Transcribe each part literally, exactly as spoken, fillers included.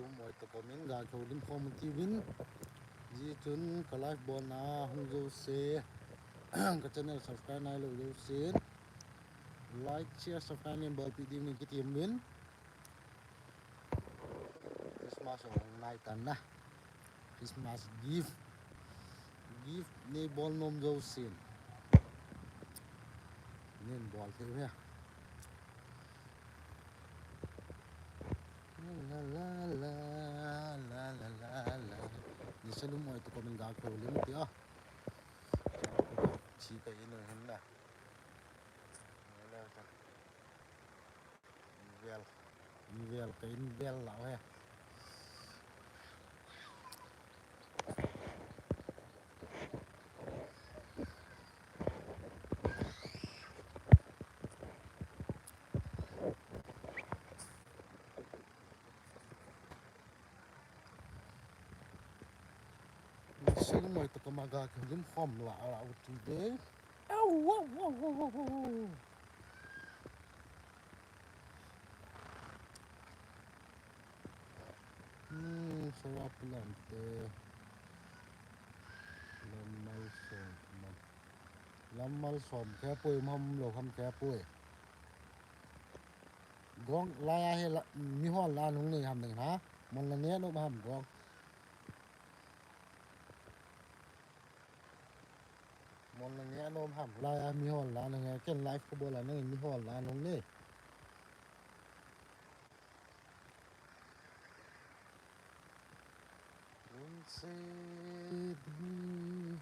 Lum oi toh comment ga kihoulim khom uvin. Hijeh chun ka live bolna hung jouse, ka channel subscribe nailou jouse, like, share, subscribe neibolpeh diuvin kitem uvin. Christmas hung nai tan na. Christmas gift. Gift neibol nom jousen neihin bol thei uve. La, la, la, la. Nisa lum oi toh comment ga kihoulim tia. Chi ka inu hin na. Vel. Vel ka in vel la he. Sing moi toh comment ga kihoulim khom la la u ti de. Au, au, au, au, au, au. Hmm, Sora Pulam te. Lammal som. Lammal som khe poi, mam lo ham khe poi. Gong lai a hi la, mi hol la nung nei ham ding ha. Mon la ne no ham gong. Mon la ne no ham. Lai a mi hol la nung, ken live ko bol la nung mi hol la nung ne. Don't say me.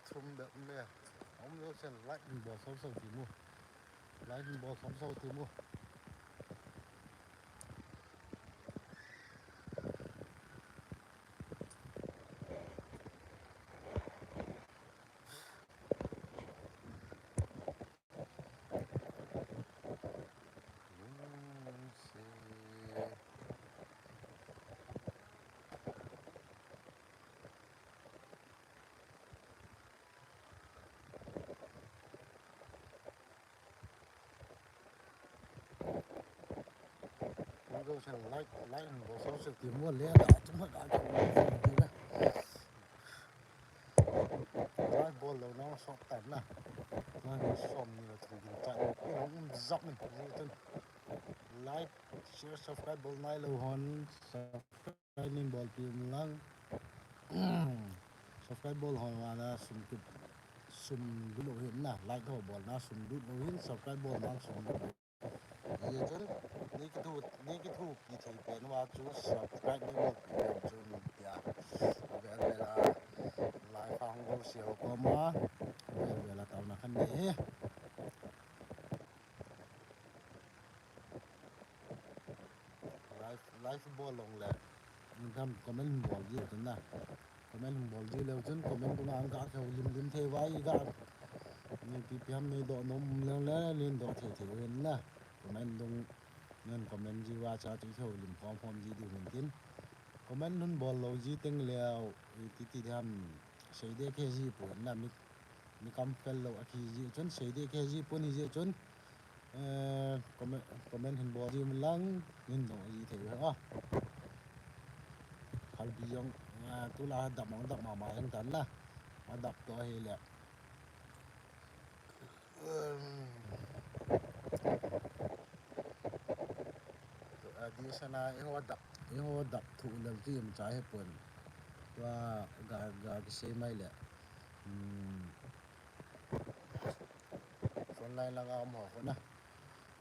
Thum bep me. Hom jouse like bol sau sau ti mo. Like bol sau sau ti mo. Hom jouse like, like bol sau sau ti mo le da, chuma da, chuma da. Lai bol lou nang sot tan na. Lai bol som ni la thum gin tan. Ina um zap ni. Ni tan. Like, share, subscribe bol nailou hon. Subscribe neibolpeh un lang. Subscribe bol hon vana sum kit, sum lut lou hin na. Like ho bolna sum lut lou hin. Subscribe bolna sum lut lou. Hijeh chun, nei kithu, nei kithupi thei pen uva chu subscribe neibolpeh pen chun tia. Vel vel a, live a hung jouse ho koma, vel vel a taona khat nei e. Live, live bol long le, comment bol ji chun na. Comment hung bol ji leu chun comment dunga hung ga kihoulim lim thei uva, i ga, mi ipi ipi ham neidoh nom leu le, neidoh thei thei u hin na. Comment dung, neihin comment ji uva chu kihoulim khom khom ji diu hin tin. Comment hin bol lou ji teng leu, iti ti ding ham, seiding khe ji pon na, mi, mi kam fel lou a kiji chun, seiding khe ji pon hijeh chun. Eh, comment, comment hin bol ji un lang, neihin doh ji thei uve a. Phalbi jong, eh, tulai a dap mang dap mama jeng tan la. Adap toh ahile. Um, tua di sana eiho dap, eiho dap thu lel ti imacha hepon. Tua ga, ga kisei mai le. Um, Frontline langa um ho khu na.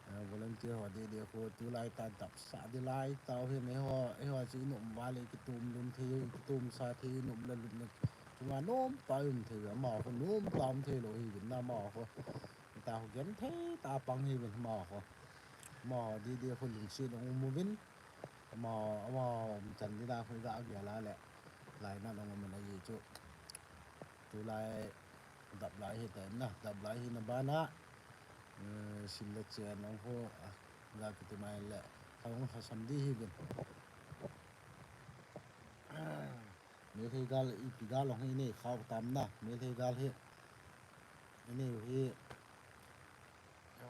Eh, volunteer ho dede khu tulai ta dap sa di lai tau hin eiho, eiho chu i nom uva le kitom lum thei, kitom sa thei, i nom le lum le. Chunga nom tau um thei, amaho khu nom tau um thei lou hi vin na amaho khu. Ta khu genthei ta pang hi vin amaho khu. Amaho dede khu lungset um uvin. Amaho, amaho umchan ding a khu i ga gel a le. Lainat um uvin ahi chu. Tulai dap lai hi ta na, dap lai hi na bana. Sil le chen nong ho, ga kiti mai le, ka hung lhasam di hi vin. Meitei gal, ipi gal hung hi nei khau tam na, Meitei gal hi. Inei hi,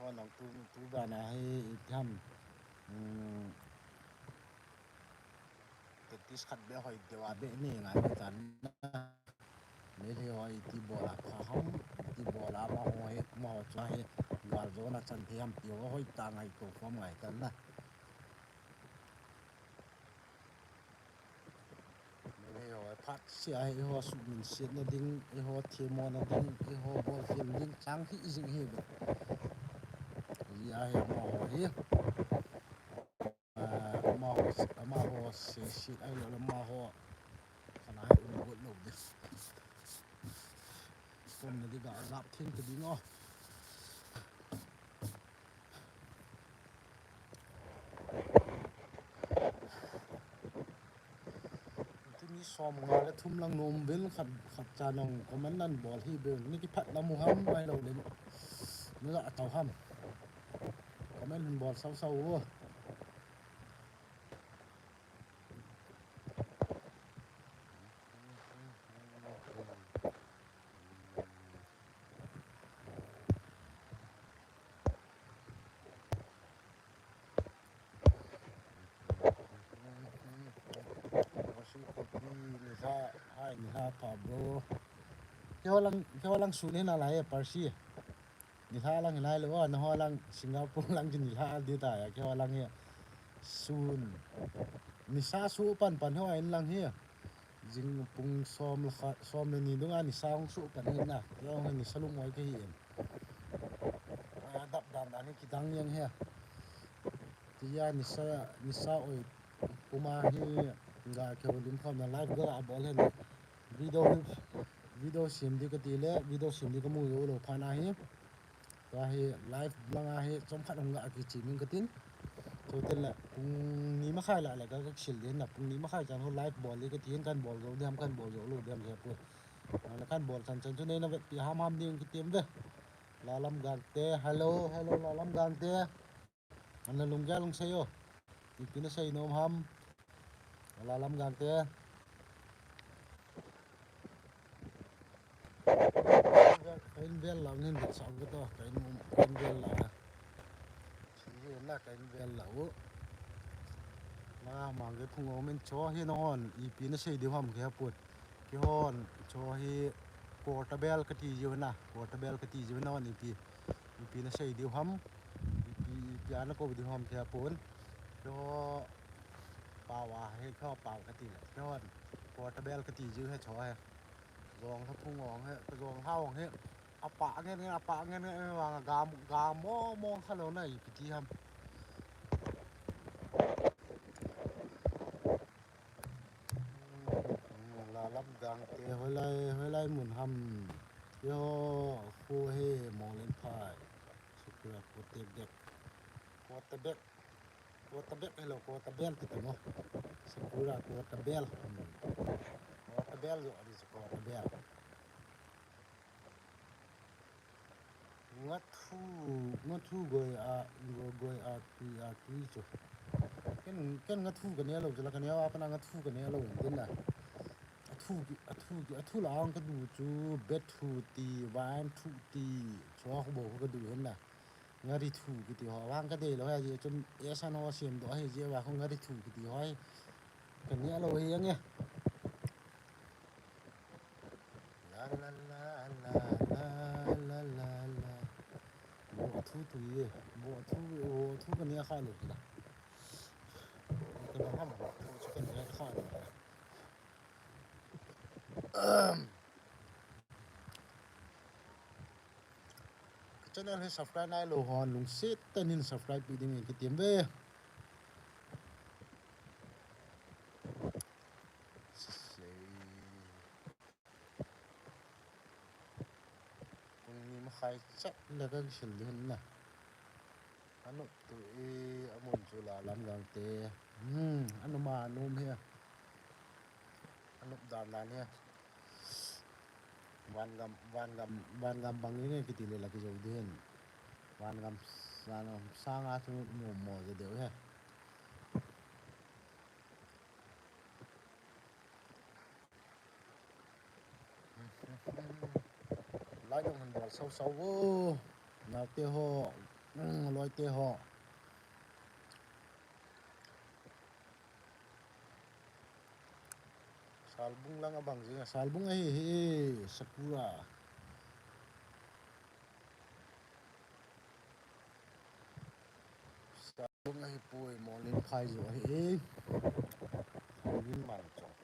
ho nang tu, tu bana hi, itham. Practice khat be hoi deu a be nei ngai be tan na. Meitei ho iti bol a pha ham, iti bol a ma ho hi, ma ho chu hi, gal jo na chan thei ham ti ho hoi ta ngai to khom ngai tan na. Meitei ho phat sia hi ho su min siat na ding, hi ho themo na ding, hi ho bol film ding, chang hi jing hi be. Ji a hi ma ho hi. Amaho, amaho se si ai lo amaho. Kana hai um got lo de. Kom na di ga gap thing ka ding o. Tuni som nga le thum lang nom vel khat, khat cha nong comment nan bol hi be ni ki phat la mu ham mai lo le. Ni la tau ham. Comment hin bol sau sau o. Washing copy, nilhah, hai, nilhah pha bro. Keiho lang, keiho lang sun hi nalai e, Parsi. Nilhah lang hilai lo, nangho lang Singapore lang chu nilhah di ta ya, keiho lang hi. Sun. Nisa su pan pan ho in lang hi. Jing pung som le khat, som le ni dunga nisa hung su pan hin na. Keiho hi nisa lum oi kahi in. Adap dan dan hi kidang jeng hi. Tia nisa, nisa oi puma hi ga keiho lim khom na live ga abol hin. Video, video sem di kati le, video sem di kamu jou lou phat na hi. Tua hi live langa hi chomkhat hung ga kichim ing katin. Chutin le pung ni makhai la le ka, ka kisil din na, pung ni makhai chan ho live bol di katin, kan bol jou diam, kan bol jou lou diam he put. Le kan bol chan chan chu nei na vetpi ham ham ding kitim ve. Lalam Gangte, hello, hello, Lalam Gangte. Ana lunggel hung sei o. Ipi na sei nom ham. Lalam Gangte. Ka in vel la nin vet sa u to, ka in, ka in vel la. Si hi na ka in vel la u. Na mang ke phung o min cho hi na hon, ipi na sei diu ham ke put. Keihon, cho hi quarter bell kati jiu na, quarter bell kati jiu na hon ipi. Ipi na sei diu ham, ipi, ipi ana kou diu ham ke pun. Cho pau a hi, cho pau kati le. Keihon, quarter bell kati jiu he cho he. Jong tha phung ong he, jong tha ong he. Apa ngen ngen, apa ngen ngen, vang gam, gam mo mo kha lo na ipi ti ham. Lalam Gangte, hoilai, hoilai mun ham. Yo, khu he, Monglenphai. Sakura quarterback. Quarterback. Quarterback, hello, quarter bell kita mo. Sakura quarter bell. Hmm. Quarter bell yo, adi sa quarter bell. Nga thu, nga thu goi a, goi, goi a tui a tui chu. Ken, ken nga thu ka ne lo chu la ka ne a pa na nga thu ka ne lo din na. A thu ki, a thu ki, a thu la ang ka du chu bet thu ti, wine thu ti, chua khu bo ka du hin na. Nga ri thu kiti ho, wang ka dei lo ha ji chun e san ho sem do hi ji wa khu nga ri thu kiti ho. Ka ne lo hi ang e. La, la, la. Bo thu tu ye. Bo thu, bo thu ka nia kha lo kila. Ka ba ham bo thu chu ka nia kha lo kila. Ka channel hi subscribe nai lo hon lungset tah in subscribe pi ding in kitim ve. Pung ni makhai chat le ka kisil ding na. Anop tu i amun chu Lalam Gangte. Hmm, anuma anum hi. Anop dan dan hi. Van gam, van gam, van gam bang nge kiti le la kijou ding. Van gam, van gam sanga chu nom mo je deu he. Like jong hin bol sau sau vo. Naote ho, mm, loite ho. Salbung lang abang jing a, Salbung ahi hi, Sakura. Salbung ahi poi, Molin phai jo ahi. Molin man chong.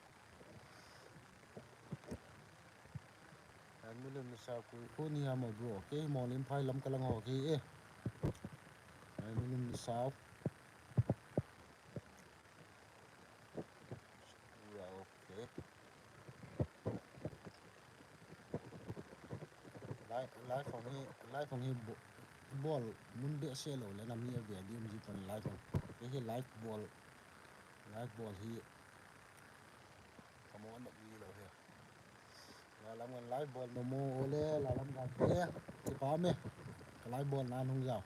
Ai, milim ni sao kui. Khu ni ham o bro. Kei Molin phai lam kalang ho kei e. Ai, milim ni sao. Ua, okay. Lai, lai phong hi, lai phong hi bo-, bol mun behseh lou le na mi ave di um ji pon lai phong. Kei hi live bol, live bol hi. Ka mo na mi lou he. La lam ngan live bol mo mo ole, la lam ngan te. Kipa me. Ka live bol na nung jao.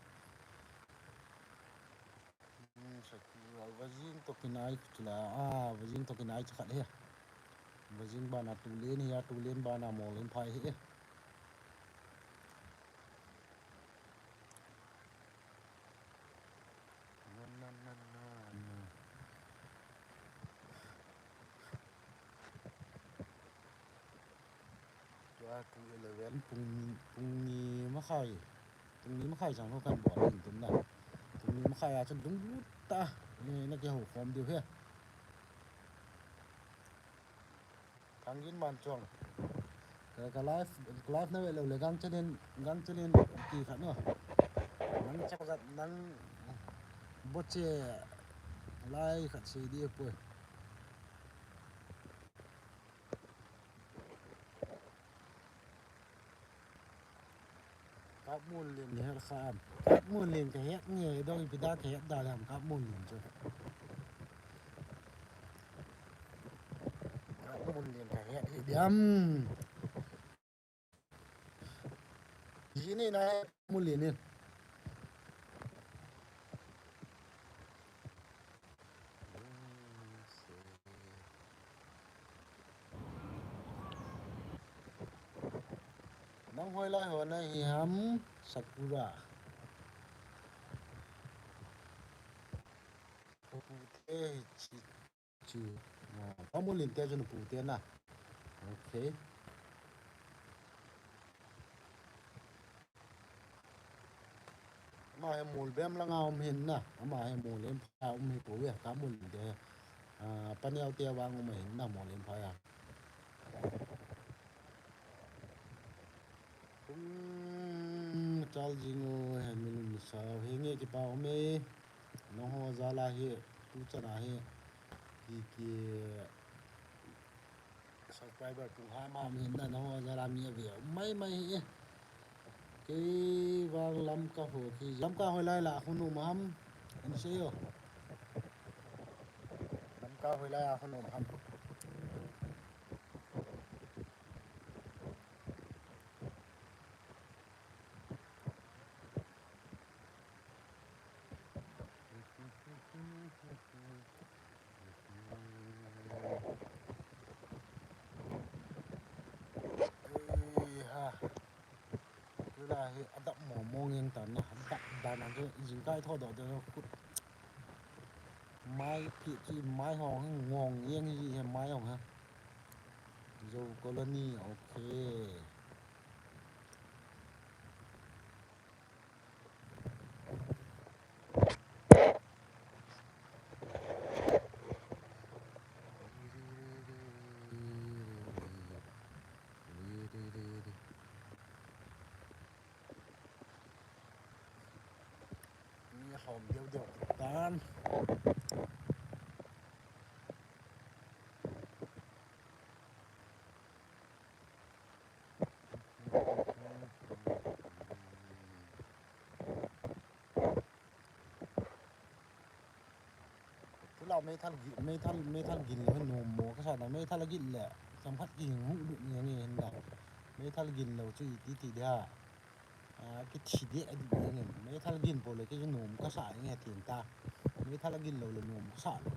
Hmm, Sakura, vajing to kinai chula. Ah, vajing to kinai chakhat he. Vajing bana tulen hi a, tulen bana Molin phai he. Tua pung eleven, pung, pung ni makhai. Pung ni makhai chang ho kan bol in tum na. Pung ni makhai a chun lunglut ta. Ni na kihou khom diu he. Thangin man chong. Ka, ka live, ka live na ve lou le gang channel, gang channel ti khat no. Nang chak jat nang boche lai khat sei di poi. Kap Munlin ni het kha am. Kap Munlin ka het nge, dong ipi da ka het da lam Kap Munlin chu. Kap Munlin ka het hi diam. Ji ni na Kap Munlin ni. Nang hoilai ho na hi ham, Sakura. Pu te hi chi, chi. Ah, Kap Munlin te chu na pu te na. Okay. Ama hi Molbem langa um hin na. Ama hi Molbem pha um hi poi, Kap Munlin te. Ah, Paneo te vang um hin na Molbem pha a. Um, chal jing o, he milim sao, he nge kipa um e. Nangho jal a hi, tu chan a hi. Ki, ki, Subscriber pung ham ham hin na, nangho jal a mi ave mai mai hi. Kei vang Lamka ho, kei Lamka hoilai la khu nom ham. Hin sei o. Lamka hoilai a khu nom ham. Eiha. Tulai hi adap mo mo ngeng tan na, adap dan a chu jingkah i thodoh ding kut. Mai phi chu mai hong hi ngong ngeng hi he mai hong ha. Zo colony, okay. Mi hom deu deu tan. Tulai meithal gi-, meithal, meithal gin lou hin nom mo kasa na, meithal gin le, chomkhat kihing hung lut nge nge hin da. Meithal gin lou chu iti ti dia. Ah, kithi deh a dih ding in. Meithal gin pou le kei nom kasa inge thim ta. Meithal gin lou le nom kasa lou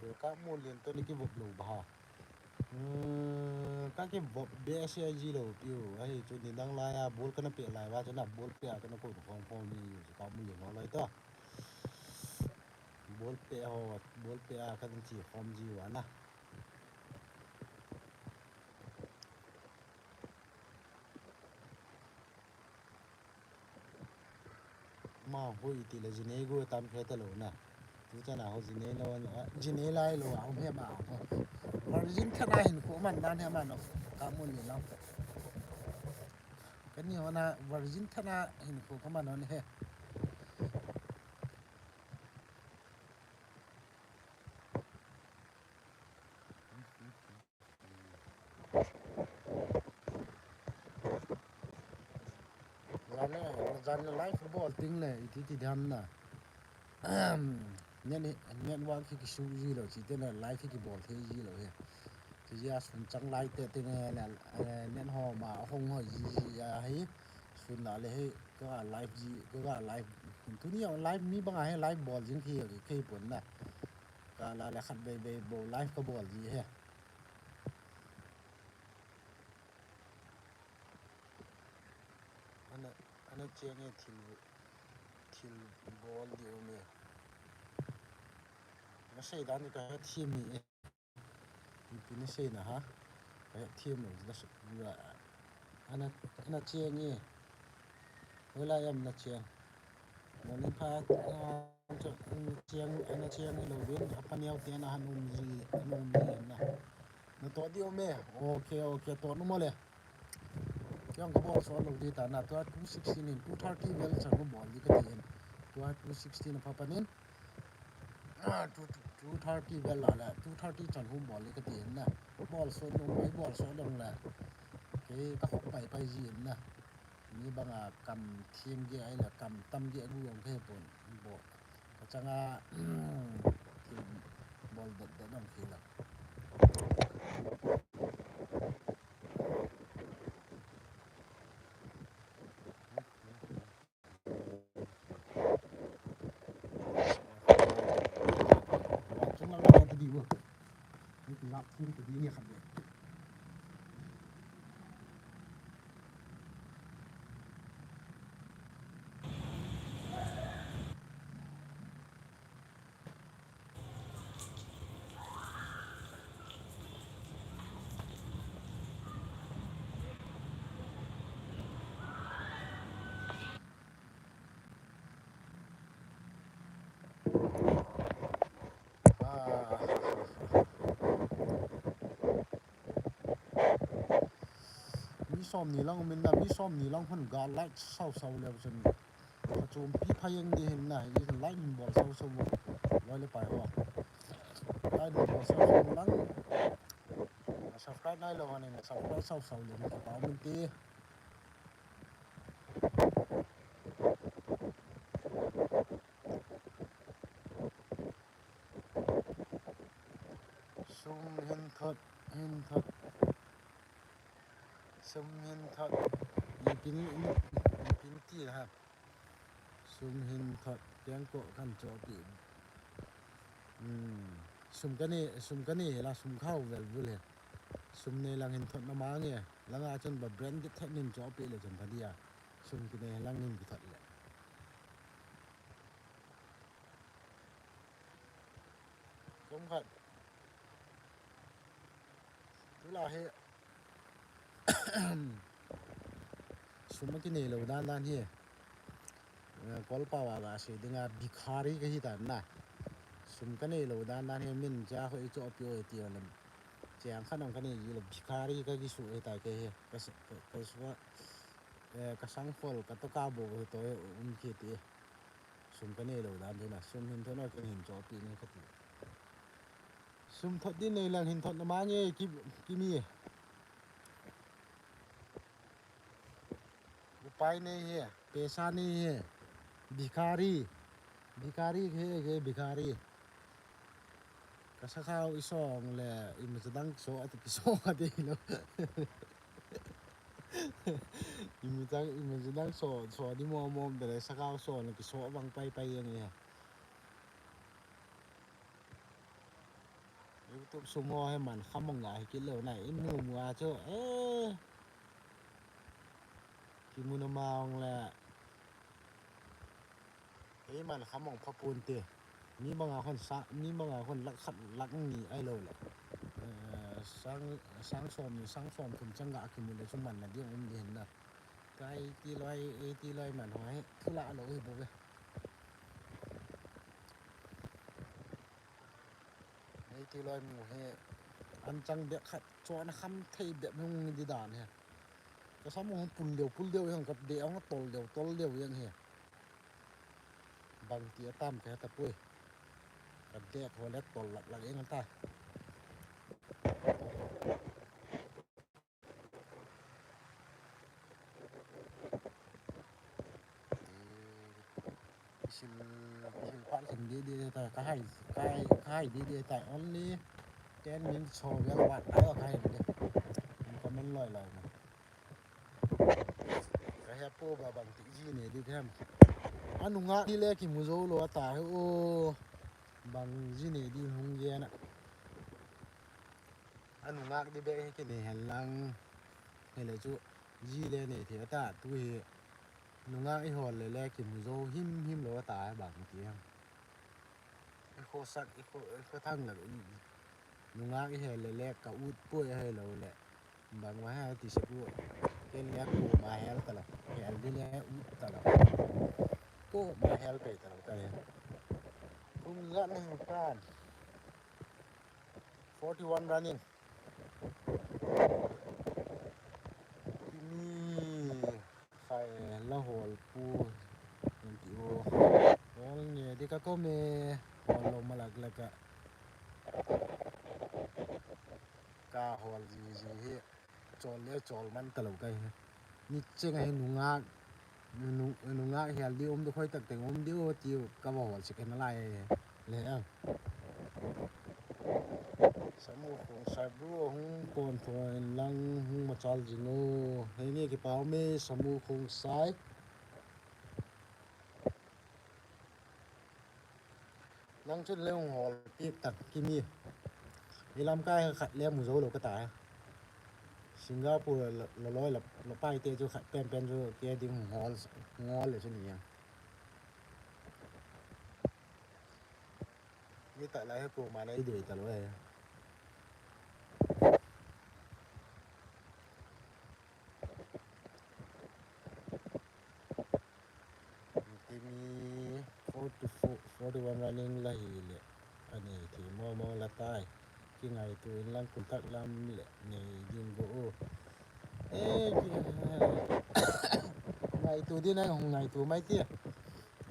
le. Ka mu lien to ni kivop lou ba ha. Hmm, ka kivop be a se ji lou piu. Ahi chu ni dang lai a bol kana pe lai va chu na bol pe a kana ko khong khong ni ka mu lien lou lai to. Bol pe ho, bol pe a kana chi khom ji va na. Ma hoi ti le jinei gu tam khe ta lou na. Tu chana ho jinei lou, jinei lai lou a um he ma ho. Virgin thana hin ko man dan he ma no. Ka mun ni no. Kani ho na virgin thana hin ko ka man no he. Jan le, jan le live bol ting le, iti ti dam na. Net, network hi kisu ji lou, chi te le live hi kibol thei ji lou he. Chi ja sun chang lai te te nge le, eh, net ho ma hong ho ji ji a hi. Sun na le he, ka live ji, ka live. Tuni a live mi bang a he live bol jing thei, thei pon na. Ka la le khat vei vei bol live ka bol ji he. Ana, ana cheng e thil, thil bol di um e. Na sei dan ni ka thiam ni e. Ipi na sei na ha. Ka thiam lo da su, ana, ana cheng e. Hoilai am na cheng. Morning pha, ah, chu, mm, cheng, ana cheng hi lou vin, apa neo te ana han um ji, ana um ji na. Na to di um e. Okay, okay, to nu mo le. Kei ka bol sot lou di ta na, tua two sixteen in, two thirty vel chan hung bol di ka ti in. Tua two sixteen a pha panin. Ah, two, two thirty vel la le, two thirty chan hung bol di ka ti in na. Bol sot lou, bol sot lou le. Kei ka khop pai pai ji in na. Mi banga kam thiem gei ahile kam tam gei agu jong kahe pon. Bol, kachanga thil bol det det jong kahe lou. Mi som ni lang um in na, mi som ni lang hun ga like sau sau leu chun. Ka chumpi pha jeng di hin na, hi like min bol sau sau. Loi le pai ho. Like min bol sau sau lang. Subscribe nai lou hon in subscribe sau sau leu ka pau min ti. Sum hin thot, hin thot. Sum hin thot. Ipin, ipin ti ha. Sum hin thot, keng ko kan chopi. Hmm. Sum kane, sum kane la sum khau vel vul he. Sum nei lang hin thot na ma nge. Langa chun ba branded thot nin chopi le chun pha dia. Sum kine lang nin kithot le. Kum khat. Tula hi. Sum kinei lou dan dan hi. Eh, Kolpau a ga sei dinga bhikhari kahi tan na. Sum kanei lou dan dan hi min cha ho i chopi o ti o lem. Chang khan ong kanei ji le bhikhari ka kisu e ta ke hi. Ka s-, ka, ka su, eh, ka sangphol ka toka bo ho to um ki ti. Sum kanei lou dan dina, sum hin thot na ken hin chopi ni kati. Sum thot din nei lang hin thot na ma nge ki, kimi. Upai nei he, pesa nei he. Bhikhari. Bhikhari he, he bhikhari. Ka sakhau i song le, i ma chadang so ati ki so ati lo. Imu chang, imu chang so, so di mo mo de le sakao so na ki so bang pai pai yang ya. YouTube sung ho hi man khamong ga hi kit lou nai, imu mu a chu, eh. Kimu na ma ong le. Ei man khamong pha pon te. Mi banga hon sa, mi banga hon lak khat lak ni ai lou le. Eh, sang, sang som ni, sang som thum chang ga kimu le chu man na ding um di hen na. Ka eighty loi, eighty loi man ho hi, thu la lou hi bou ve. Eighty loi mu hi, an chang bep khat, chuan a kham thei bep hung di dan hi. Ka sam hung pul deu, pul deu hung ka de hung tol deu, tol deu yang hi. Bang ti a tam ka ta pui. Ka de ho le tol lak lak yang ta. Isil, isil phat lhing di di ta, ka hai, ka hai, ka hai di di ta, only ten minutes ho vel vat ta ka hai di. Comment loi loi na. Ka he po ba bang ti ji ne di them. Anunga di le kimu jou lou ta he o. Bang ji ne di hung ye na. Anungak di bek hi kinei hen lang. Hile chu ji le nei thei ta tu hi. Nungak i hol le le kimu jou him him lou ta bang ti ham. I khosak, i kho, i kho thang le, nungak i hel le le ka ut poi a helou le. Bang ma hel ti se ku. Ken le ku ma hel ta lou. Hel di le ut ta lou. Ku ma hel pe ta lou ta le. Kum za na kan. Forty-one running. Kimi khai la hol pu. Nti o. Hol nge di ka ko me. Hol lou malak laka. Ka hol ji ji hi. Chol le chol man ta lou kai hi. Ni cheng a hi nungak. Nu, nungak hial di um di khoi tak teng um di o ti ka va hol sik na lai le a. Samu khong sai bru hung kon thon lang hung machal jing o. Hei ni ki pau me samu khong sai. Nang chun le hung hol pik tak kimi. I lamkai khat le mu jou lou ka ta. Singapore la, la loi la, la pai te chu khat pen pen chu ke ding hung hol, hung hol le chu ni a. Ni ta lai he pu ma nei dei ta lou e. Timi forty-four, forty-one running la hi le. Ani thi mo mo la tai. Ki ngaitu in lang kum tak lam le nei ding go o. E, ki, ngaitu din a hung ngaitu mai ti.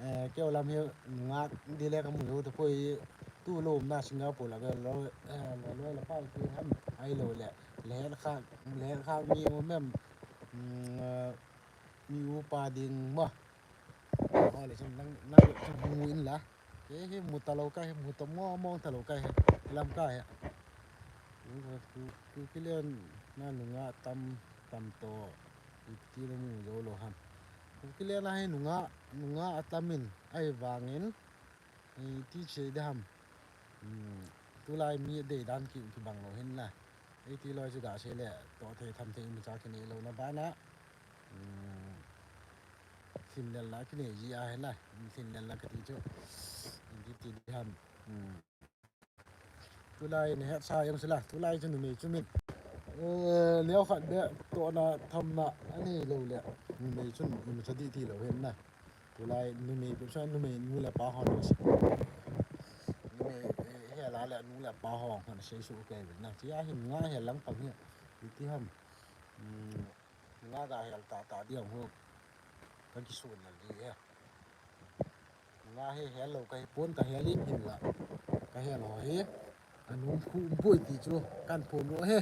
Eh, keu lam hi nungak di le ka mu lou ta poi tu lom na Singapore la ka lou, eh, la lou la pai ti ham ai lou le. Le kha, le kha mi mo mem. Mm, eh, mi upa ding mo. Ho le chun nang, nang le chun mu in la. Ke hi mu ta lou ka hi, mu ta mo mo ta lou ka hi. Lam ka hi. Ku, ku, ku kile na nungak tam, tam to. Iti le mu jou lou ham. Ku kile na hi nungak, nungak a tam in. Ai vang in. Iti che de ham. Hmm, tulai mi dei dan ki, ki bang lou hin la. Iti loi chu ga se le, to thei tham thei mi cha ki nei lou na ba na. Hmm, thin lel la ki nei ji a hin la. Thin lel la ka ti chu. Iti ti di ham. Hmm. Tulai ne het sa yang sila. Tulai chu numei chu min. Eh, leo khat be to na tham na. Ani lou le. Numei chun, numei cha di ti lou hin na. Tulai numei, pepsa numei nu le pa hon si. Numei, eh, he la le nu le pa hon hon sei su ke ve na. Chia hin nga he lang pang he. Iti ham. Hmm, nga ga he ta ta di hong ho. Ka ki su na di he. Nga he he lo ka he pon ka he li hin la. Ka he lo he. Anung khu um pui ti chu kan phun ro he.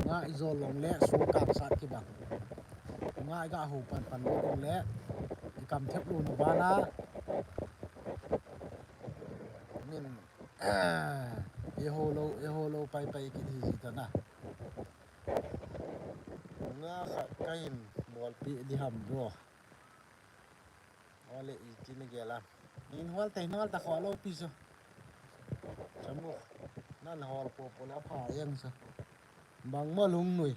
Nga i zol long le su kan sat ki bang. Nga i ga ho pan pan ro long le i kam thep lo na ba na. Min, i ho lo, i ho lo pai pai ki di ji ta na. Khat kahin bolpi di ham bro. Ole iti na gel a. Hin hol ta, hin hol ta kho lo pi so. Chamu. Nan hol po po la pha yang so. Bang mo lung nui.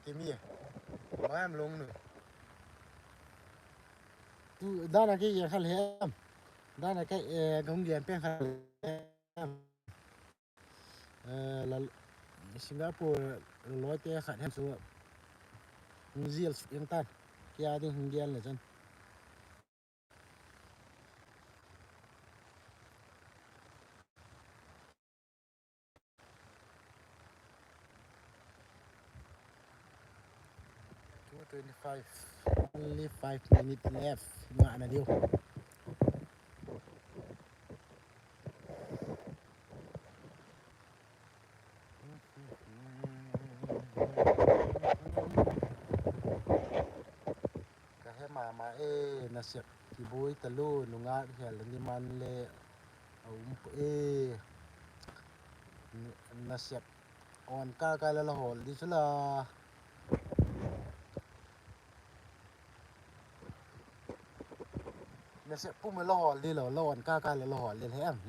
Kimi. Bang em lung nui. Tu dana ke ya khal hem. Dana ke, eh, gong yan pen khal hem. Eh, la, Singapore loi te khat hem su. Hung zial su yang tan. Kia ding hung dial le chan. Two twenty-five. Only five minutes left. Nga na diu. Ka he mama e, nasep kiboi talu, nunga hel ni man le, a um e, nasep on ka ka la la hol di chula. Nasep pum la hol di lo, lo on ka ka la la hol di he am.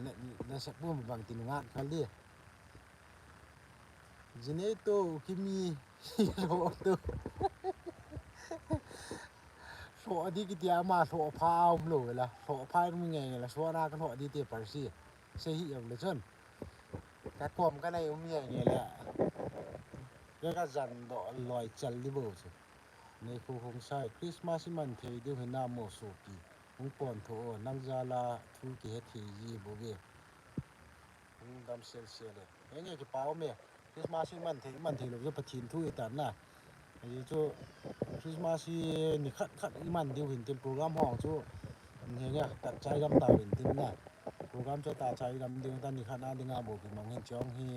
Nasep pum bang ti nunga hol di. Jinei to, Kimi, lo to. Lo di kiti ama lo pha um lo la. Lo pha um nge nge la, lo na ka lo di te par si. Se hi yong le chon. Ka kom ka nei um nge nge la. Ka ka jan do loi chal di bo chu. Nei khu hung sai Christmas i man thei diu hi na mo sopi. Hung pon tho o, nang jala thu ki he thei ji bo ve. Hung dam sel sel e. Enge kipau me. Christmas i man thei, man thei lo chu Pathen thu i tan na. Ahi chu Christmas i ni khat khat i man diu hin tin program hong chu. Henge kat chai gam ta hin tin na. Program chu ta chai gam diu ta ni khat na dinga bo ki mang hin chong hi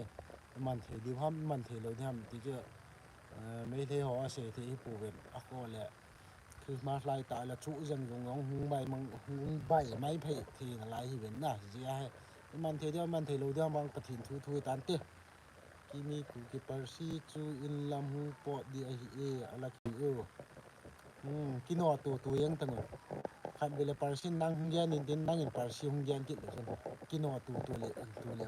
i man thei diu ham, i man thei lo diu ham ti chu. Eh, Meitei ho a sei thei hi pu ven a ko le. Christmas lai ta la chu jang jong jong hung bai mang, hung bai mai phei thei na lai hi ven na. Ji a he. I man thei diu, i man thei lo diu mang Pathen thu thu tan te. Kimi Kuki Parsi chu in lam hung pot di ahi e, ala ki e. Hmm, kino tu tu yang tang. Khat vele Parsi nang hung gen in tin nang in Parsi hung gen kit le. Kino tu tu le, tu le.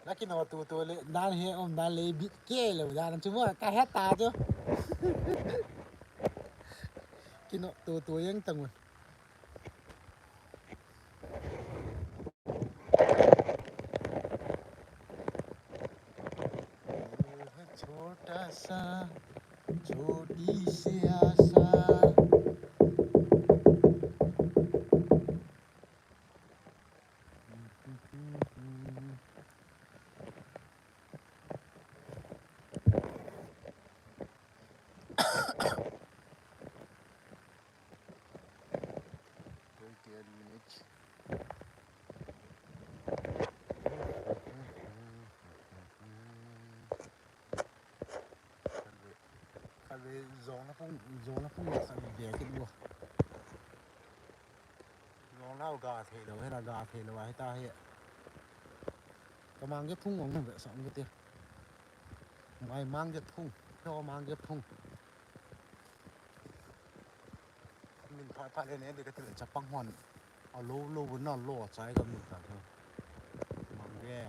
La kino tu tu le, dan he om dan le bit ke le, dan chu mo ka he ta chu. Kino tu tu yang tang. छोटा सा, छोटी सी आशा। Twenty-eight minutes. Khatvei, khatvei, jong na pung, jong na pung, khatvei, kit bo. Jong na ga thei lo, hena ga thei lo, ahi ta hi. Ka mang ke phung ong ve sa ong ke te. Mai mang ke phung, phe mang ke phung. Min pha pha le ne de ka te le chapang hon. A lo lo bu na lo chai ka min ta. Mang ke.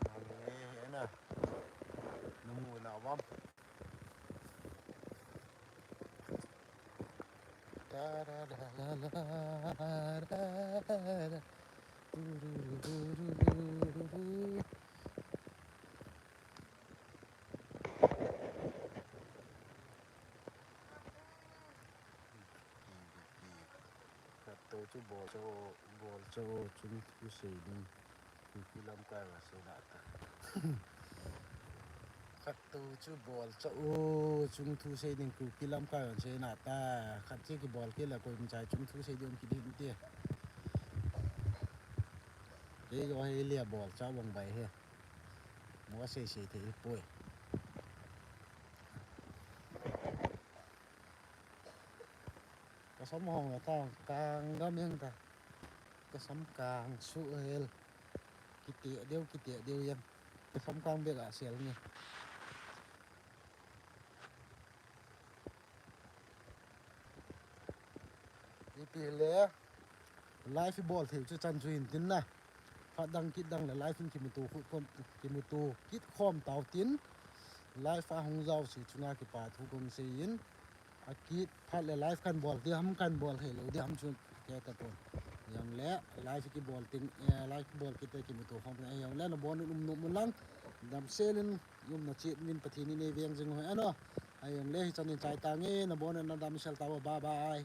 Mang ke na. Na mu na vam. Khat to chu bol cho, bol cho, chung thu sei ding. Kuki lamkai va sei na ta. Khat to chu bol cho, chung thu sei ding Kuki lamkai va sei na ta. Khat che kibol ke la koi mi chai chung thu sei ding ki ding te. Ke jo he le bol cho bang bai he. Mo sei sei thei poi. Ka som hong ta, ka ngam yang ta. Kasam kang suhel. Kiti deu, kiti deu yang. Kasam kang bek a sel ni. Ipi le live bol thei chu chan chu hin tin na. Phat dang kit dang le live in kimuto khut khom, kimuto kit khom tau tin. Live a hung jao si chunga kipa thu kong sei in. Akit phat le live kan bol di ham, kan bol thei lou di ham chu kei ta pon. Jong le live kibol tin, eh, live kibol kit te kimuto khom na. Jong le nabon un um nom un lang. Damsel in umna chet min Pathen in ei veng jing u hen o. Jong le hichan in chai tange, nabon un na damsel tau, bye bye.